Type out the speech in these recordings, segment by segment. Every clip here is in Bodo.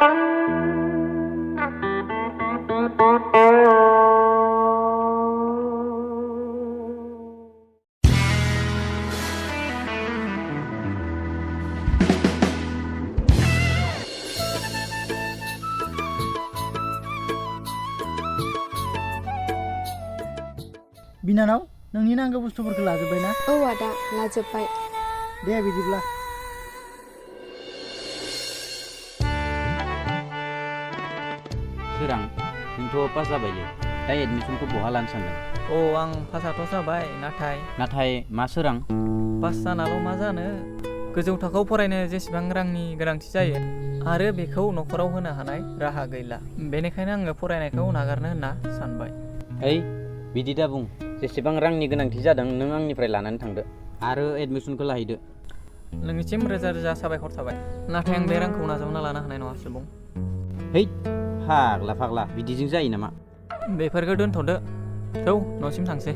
बिनानाव नोंनि नांगौ बुस्थुफोरखौ लाजोब्बाय ना? औ आदा लाजोब्बाय। दे बिदिब्ला। सोरां नोंथ' पास जाबायलै दा एडमिसनखौ बहा लानो सानदों? औ आं पासआथ' जाबाय नाथाय मा सोरां? पास जानाल' मा जानो गोजौ थाखोआव फरायनो जेसेबां रांनि गोनांथि जायो आरो बेखौ न'खराव होनो हानाय राहा गैला। बेनिखायनो आङो फरायनायखौ नागारनो होनना सानबाय। ओइ बिदि दा बुं, जेसेबां रांनि गोनांथि जादों नों आंनिफ्राय लानानै थांदो आरो एडमिसनखौ लाहैदो। नोंनिसिम रोजा रोजा साबायखर थाबाय, नाथाय आं बे रांखौ नाजावना लानो हानाय नङा सुबुं। है फाग्ला बिदिजों जायो नामा? बेफोरखौ दोनथ'दो, थौ न'सिम थांसै।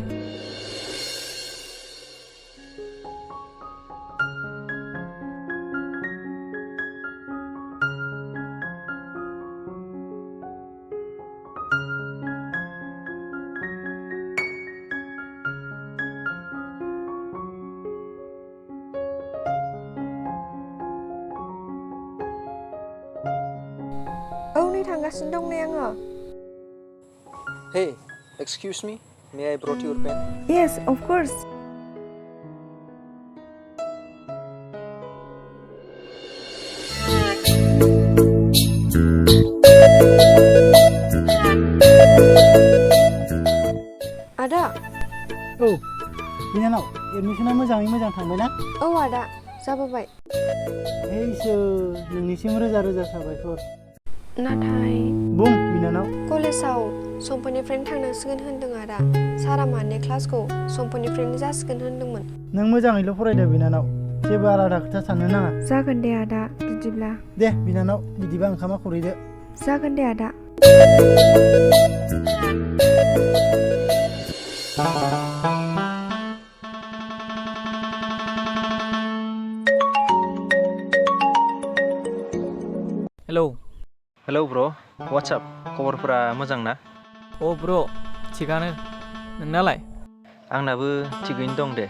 औ नै थांगासिनो दं नै आङो। Hey, excuse me, may I borrow your pen? Yes, of course. Ada. औ बिनानाव एडमिसना मोजाङै मोजां थांबाय ना? औ आदा जाबोबाय। नोंनिसिम रोजा रोजा साबायखर। नाथाय बुं बिनानाव। कलेजाव समफोरनिफ्रायनो थांनांसिगोन होन्दों आदा। सारा माने क्लासखौ समफोरनिफ्रायनो जासिगोन होन्दोंमोन। नों मोजाङैल' फरायदो बिनानाव, जेबो आलादा खोथा साननो नाङा। जागोन दे आदा बिदिब्ला। दे बिनानाव बिदिबा ओंखामा खुरैदो। जागोन दे आदा। Hello bro, what's up? खबरफोरा मोजां ना? अ ब्र' थिगानो, नोंनालाय? आंनाबो थिगैनो दं दे।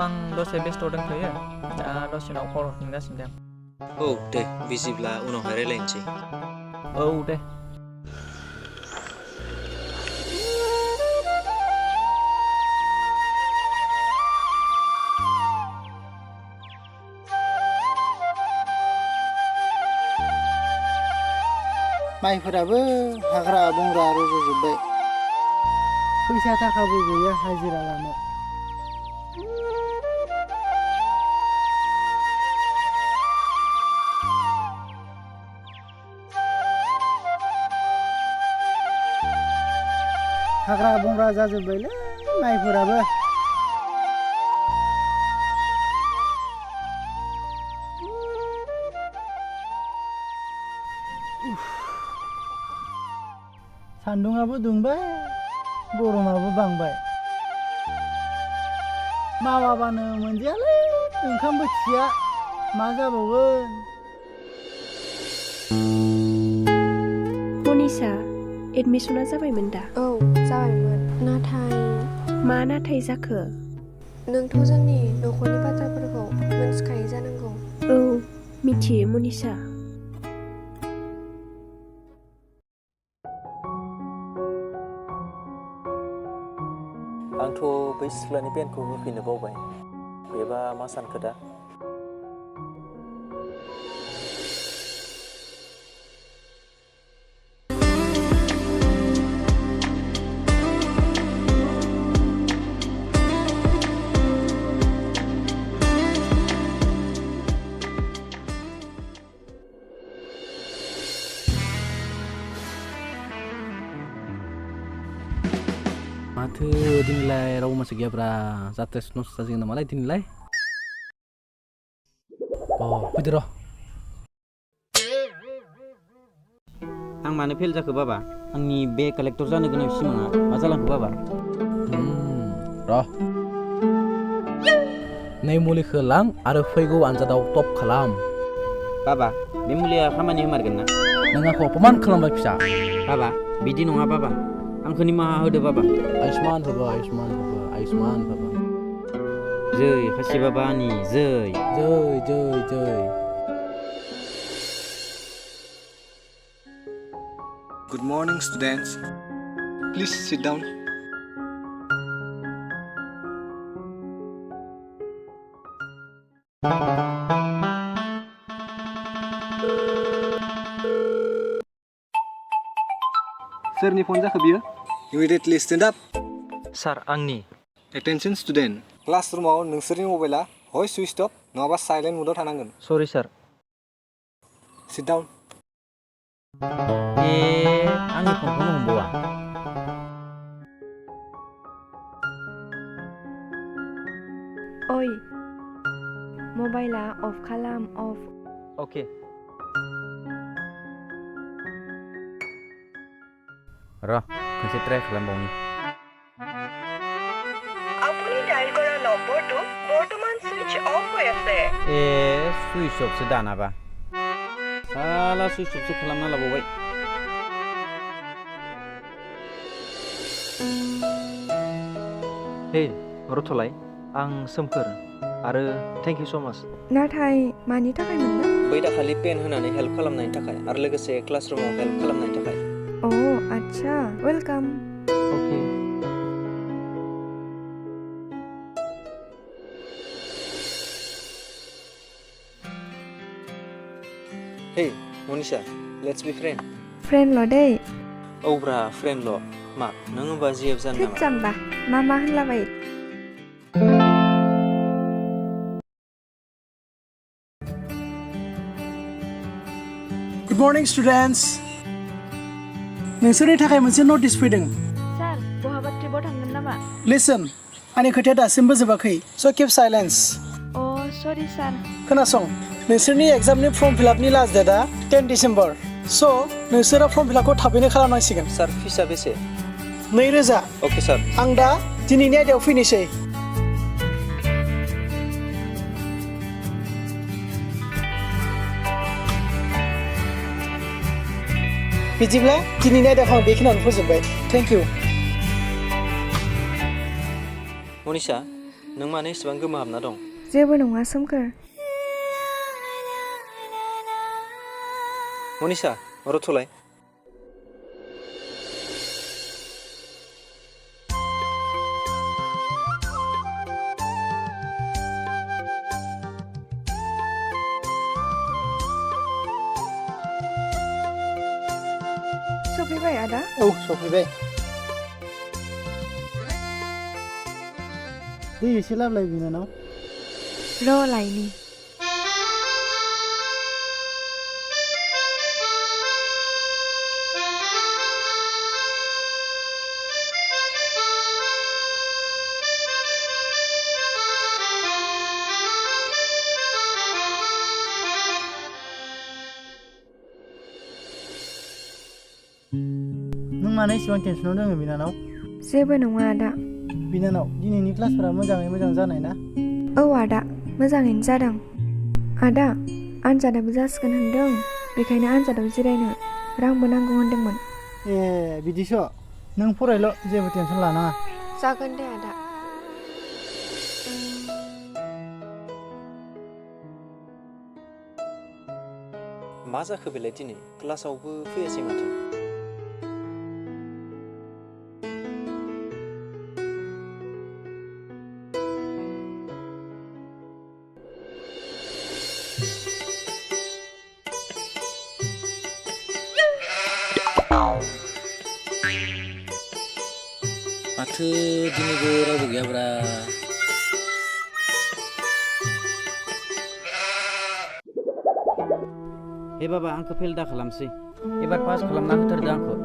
आं दसे बेस्थ' दंथ'यो, दा दसे उनाव कल हरफिनगासिनो दं। औ दे, बिजिब्ला उनावहाय रायलायनोसै। औ दे। माइफोराबो हाग्रा बंग्रा रज'जोब्बाय, फैसा थाखाबो गैया हाजिरा लानो। हाग्रा बंग्रा जाजोब्बायलै माइफोराबो। सान्दुङाबो दुंबाय, गरमाबो बांबाय। मावाबानो मोनजायालै ओंखाम बोथिया, मा जाबावगोन? मनिषा, एडमिसना जाबायमोन दा? औ जाबायमोन, नाथाय मा नाथाय जाखो? नोंथ' जोंनि न'खरनि बाथ्राफोरखौ मिन्थिखायो जानांगौ। औ मिथियो मनिषा। आंथ' बै सिख्लानि पेनखौ होफैनो बावबाय, बेबा मा सानखो दा? माथो दिनैलाय रावबो मानसि गैयाब्रा, जात्रायासो नस्थ' जासिगोन नामालाय दिनैलाय? फैदो र'। आं मानो फेल जाखो बाबा? आंनि बे कालेक्टर जानो गोनां सिमाङा मा जालांखो बाबा? र' नै मुलिखौ लां आरो फैगौ आनजादाव टप खालाम। बाबा बे मुलिया खामानि होमारगोन ना नों आंखौ अपमान खालामबाय फिसा बाबा बिदि नङा बाबा आंखौ निमाहा होदो बाबा आयुष्मान बाबा आयुष्मान बाबा आयुष्मान बाबा जै खासि बाबानि जै जय जय जय Good morning, students. Please sit down. सोरनि फन जाखो बियो? Immediately stand up. सार आंनि Attention student. क्लासरुमाव नोंसोरनि मबाइला हय सुइच अफ नङाबा साइलेन्ट मुडआव थानांगोन. सरि सार Sit down. ए आंनि फनखौनो हमबावा ओइ मबाइला अफ खालाम अफ अके र' खनसे ट्राइ खालामबावनि আপুনি ডায়াল কৰা নম্বৰটো বৰ্তমান সুইচ অফ হৈ আছে ए सुइच अफसो दानाबा साला सुइच अफसो खालामना लाबावबाय हे रथलाय आं सोमखोर आरो थेंक इउ स' माच नाथाय मानि थाखाय मोनना बै दाखालि पेन होनानै हेल्प खालामनायनि थाखाय आरो लोगोसे क्लासरुमाव हेल्प खालामनायनि थाखाय. अ आच्छा welcome okay Hey, Manisha, let's be friend. Friend ल' दै औ ब्रा फ्रेन्ड ल'. मा नों होनबा जिएफ जानो थोद नामा? जाम्बा मा होनलाबायो गुड मर्निं स्टुडेन्टस नोंसोरनि थाखाय मोनसे नटिस फैदों सार बहाबा ट्रिपआव थांगोन नामा लिसन आंनि खोथाया दासिमबो जोबाखै स' किप साइलेन्स अ सरि सार खोनासं नोंसोरनि एग्जामनि फर्म फिलापनि लास्ट डेटआ 10 डिसेम्बर स' नोंसोरो फर्म फिलापखौ थाबैनो खालामनांसिगोन सार फिसा बेसे? 2000 अके सार. आं दा दिनैनि आयदायाव फैनोसै बिदिब्ला दिनैनि आयदाखौ आं बेखिनियावनो फोजोबबाय थेंक इउ मनिषा नों मानो एसेबां गोमोहाबना दं? जेबो नङा सोमखोर मनिषा रथलाय सफैबाय आदा औ सफैबाय दै एसे लाबलाय बिनानाव र' लायनि नों मानो एसेबां टेनसनाव दङ बिनानाव जेबो नङा आदा बिनानाव दिनैनि क्लासफोरा मोजाङै मोजां जानाय ना औ आदा मोजाङैनो जादों आदा आनजादाबो जासिगोन होनदों बेखायनो आनजादाव जिरायनो रांबो नांगौ होनदोंमोन ए बिदिस' नों फरायल' जेबो टेनसन लानाङा जागोन दे आदा मा जाखो बेलाय दिनै क्लासावबो फैयासै माथो? माथो दिनैबो रावबो गैयाब्रा हे बाबा आंखौ फेल दा खालामसै एबार पास खालामना होथारदो आंखौ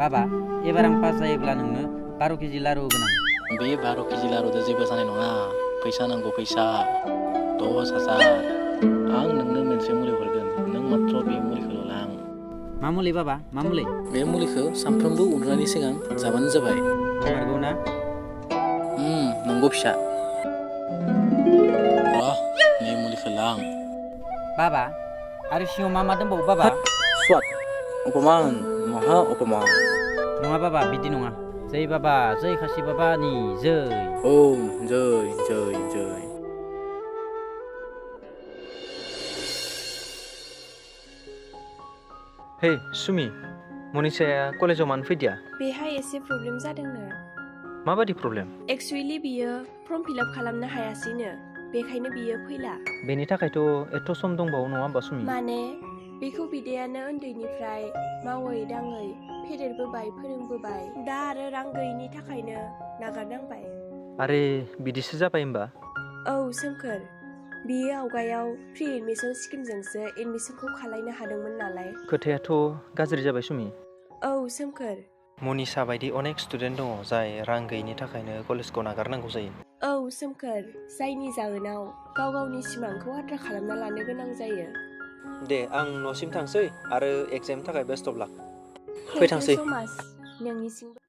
बाबा एबार आं पास जायोब्ला नोंनो 12 केजि लारु होगोन आं बे 12 केजि लारुजों जेबो जानाय नङा फैसा नांगौ फैसा 10,000 आं नोंनो मोनसे मुलि हरगोन नों मात्र बे मुलिखौल' लां मा मुलि बाबा मा मुलि बे मुलिखौ सानफ्रोमबो उन्दुनायनि सिगां जाबानो जाबाय नंगौ ना नंगौ फिसा र' नै मुलिखौ लां बाबा आरो सिङाव मा मा दंबावो बाबा स्वाद अपमान महा अपमान नङा बाबा बिदि नङा जै बाबा जै खासि बाबानि जै ओम जय जय जय हे सुमि मनिसाया कलेजाव मानो फैदिया बेहाय एसे प्रब्लेम जादोंनो माबादि प्रब्लेम एक्सुवेलि बियो फर्म फिलआप खालामनो हायासैनो बेखायनो बियो फैला बेनि थाखायथ' एथ' सम दंबावो नङा होमबा सुमि माने बेखौ बिदायानो उन्दैनिफ्राय मावै दाङै फेदेरबोबाय फोरोंबोबाय दा आरो रां गैयिनि थाखायनो नागारनांबाय आरे बिदिसो जाबाय होमबा औ सोमखोर बियो आवगायाव फ्रि एडमिसन स्किमजोंसो एडमिसनखौ खालायनो हादोंमोन नालाय खोथायाथ' गाज्रि जाबाय सुमि औ सोमखोर मनिसा बायदि अनेक स्टुडेन्ट दङ जाय रां गैयिनि थाखायनो कलेजखौ नागारनांगौ जायो औ सोमखोर जायनि जाहोनाव गाव गावनि सिमांखौ आद्रा खालामना लानो गोनां जायो दे आं न'सिम थांसै आरो एग्जामनि थाखाय best of luck thank you so' much नोंनिसिमबो